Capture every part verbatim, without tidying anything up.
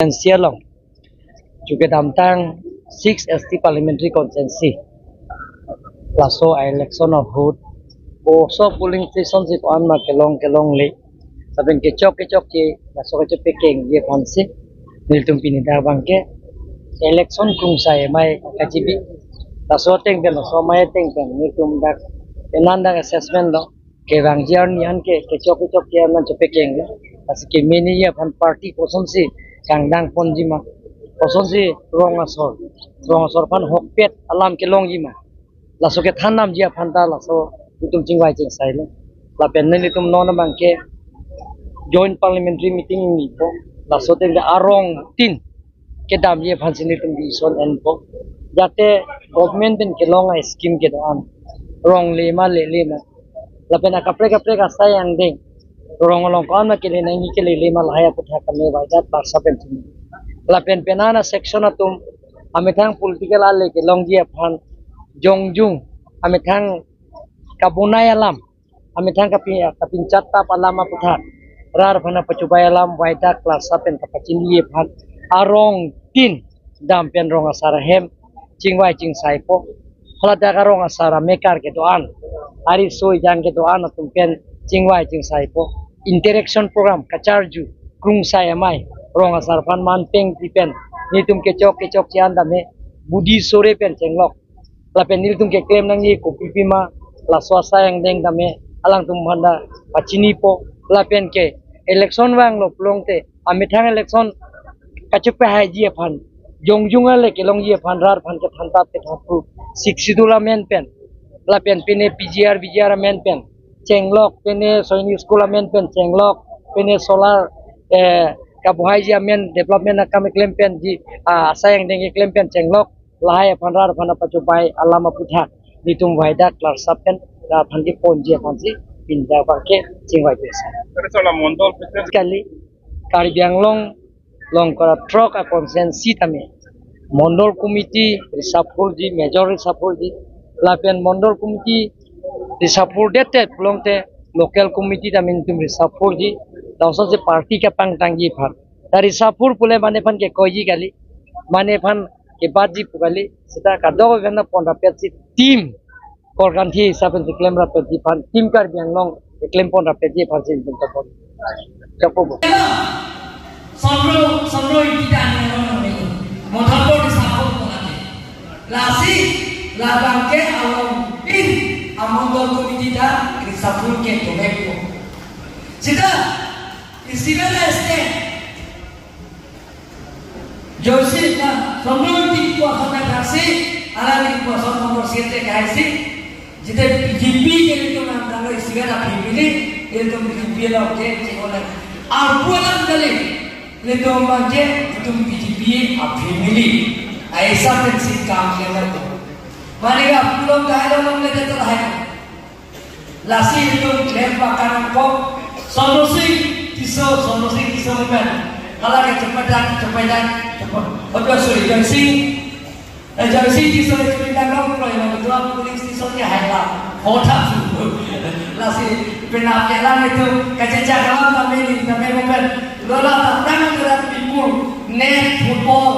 constituency along, chuke damtang six S T parliamentary constituency, laso election ahut oso polling station si ko-an ma kelong kelongle, lapen kechok kechokche laso kachepekengji aphansi nelitum pini dak abangke election krungsai amei kachibi, laso ateng pen, laso amei ateng pen nelitum dak penan dak assessment lo, kevangji arni anke kechok kechokche an chepekenglo. Lasi kemeneji aphan party kosonsi kangdang ponji ma, kosonsi rong asor, rong asor aphan hokpet alam kelongji ma, laso kethan damji aphan ta laso itum chingvai chingsailo. Lapen nelitum non abangke joint parliamentary meeting nipo, laso ateng arong tin kedamji aphansi nelitum decision enpo. Jate government pen kelong a-scheme kedo-an, rongle ma lele ma, lapen akaprek kaprek asai angdeng, rong along ko-an ma kele nangji kelele ma, lahai aputhak kami Waidat Barsar pen chini. Lapen penan a-section atum amethang political ale kelongji aphan jongjung, amethang kabonai alam, amethang kapi-, kapinchot tap alam aputhak, rat aphan kapachobai alam Waidat Barsar pen kapachiniji aphan arong tin dam pen rong asar ahem chingvai chingsaipo. Haladak arong asar amekar kedo-an, ariso ejang kedo-an atum pen chingvai chingsaipo. Interaction program kacharju krungsai amei rong asar aphan manpeng pi pen nelitum kechok kechokche an dame budi sore pen chenglok, lapen nelitum keklem nangji kopi pima, laso asai angdeng dame alangtum aphan ta pachinipo. Lapen ke election vanglo pulote amethang election kachepahaiji aphan, jongjung ale kelongji aphan rat aphan kethan tap kethan phru, Sixth Schedule amen pen, lapen pine P G R, V G R amen pen chenglok, pine Sainik School amen pen chenglok, pine solar, eh, kabohaiji amen, development akam keklem penji, ah, asai angdeng keklem pen chenglok, lahai aphan rat aphan kapachobai alam aputhak nelitum Waidat Barsar pen rat aphan keponji aphansi pini dak abangke chingvai pesa. Tadi soal mondol kali, Karbi Anglong along kora throk a-constituency tame mondol committee reshuffle ji, major reshuffle ji, lapen mondol committee reshuffle det det pulote local committee tame nelitum reshuffle ji, laso si party kapangtangji aphan. Ta reshuffle pule mane aphan kekoiji kali, mane aphan kebatji pu kali, seta kadokave aphan pon rapetsi team Korkanthi hisap pen keklem rapetji aphan, team Karbi Anglong keklem pon rapetji aphansi nelitum ta pon. Chapo bo. Sondro, sondro kita ni orang ni. Mothapur reshuffle ko lagi. Lasi, labangke along pin amondol committee ta reshuffle ke tobek ko. Seta, isi bela este. Joyce na, Sondro ti ko ason na thaksi, alangli ko ason nombor siete kahaisi, jite B J P ke nelitum nang tanglo isi bela family, nelitum B J P along ke chikona. Arpu alam kali, nelitum abangke, nelitum B J P a-family. Aisa pensi kam kiana ko. Mane ka pulang kahai lo long le tetel hai. Lasi nelitum klem pakan ko, Sondro Sing Tisso, Sondro Sing Tisso pen. Hala ke cepetan, cepetan, cepet. Oke, sorry, Joy Sing. Eh, Joy Sing Tisso cepetan dong, kalau yang kedua polling station ke hai lah. Kota tu. Lasi penap jalan itu, kacecak dalam kami ni, kami bukan. Lola tak pernah melihat people, net, football,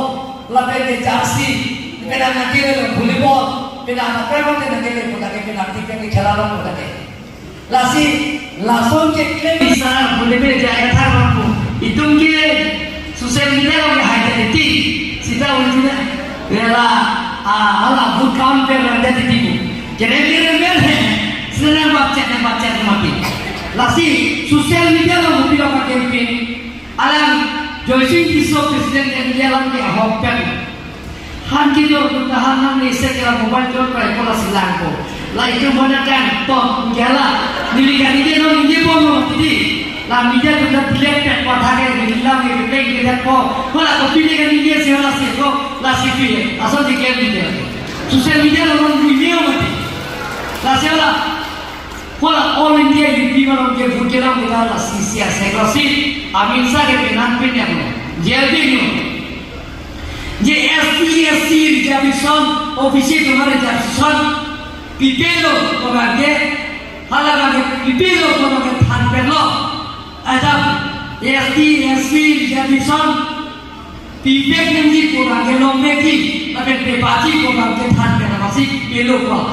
lapen ke jersey, penang nangkele lo volleyball, penang nangkele nangkele pu lake penang tik ke khela lo pu lake. Lasi, lason keklem bisa volleyball jai kethak pu. Itum ke social media along hai jadi ti. Seta original. Bela, ah, hala boot count pe randa di tibu. Keren keren ber he. Senang bacet, bacet mati. Lasi, social media along hobi lo campaign. Alang Joy Sing Tisso president M D A alang ke ahok pen. Han kejor pun tahan, han ni se kela mobile jor pai kola silang ko. La itu mana kan to gala. Nili kan ide no ide bom no tidi. La media tu na bilek pet patha ke nili la ke bilek ke po. Kola ko bilek kan ide se la se ko, la se pi. Asal di ke ide. Social media lo no ide mati. La se la. Kola All India U P malom ke vote kelang kita la sisi asek lo si, amin sa ke penan pen ya lo. J L P nyo. J S T, S C reservation, O B C tumar reservation, pipelo komaga ke, hala komaga ke pipelo komaga ke than pen lo. Ada S T, S C reservation, Pipek nangji pu abang ke longpekji, lapen pepaji pu abang ke than pen amatsi pelo pu.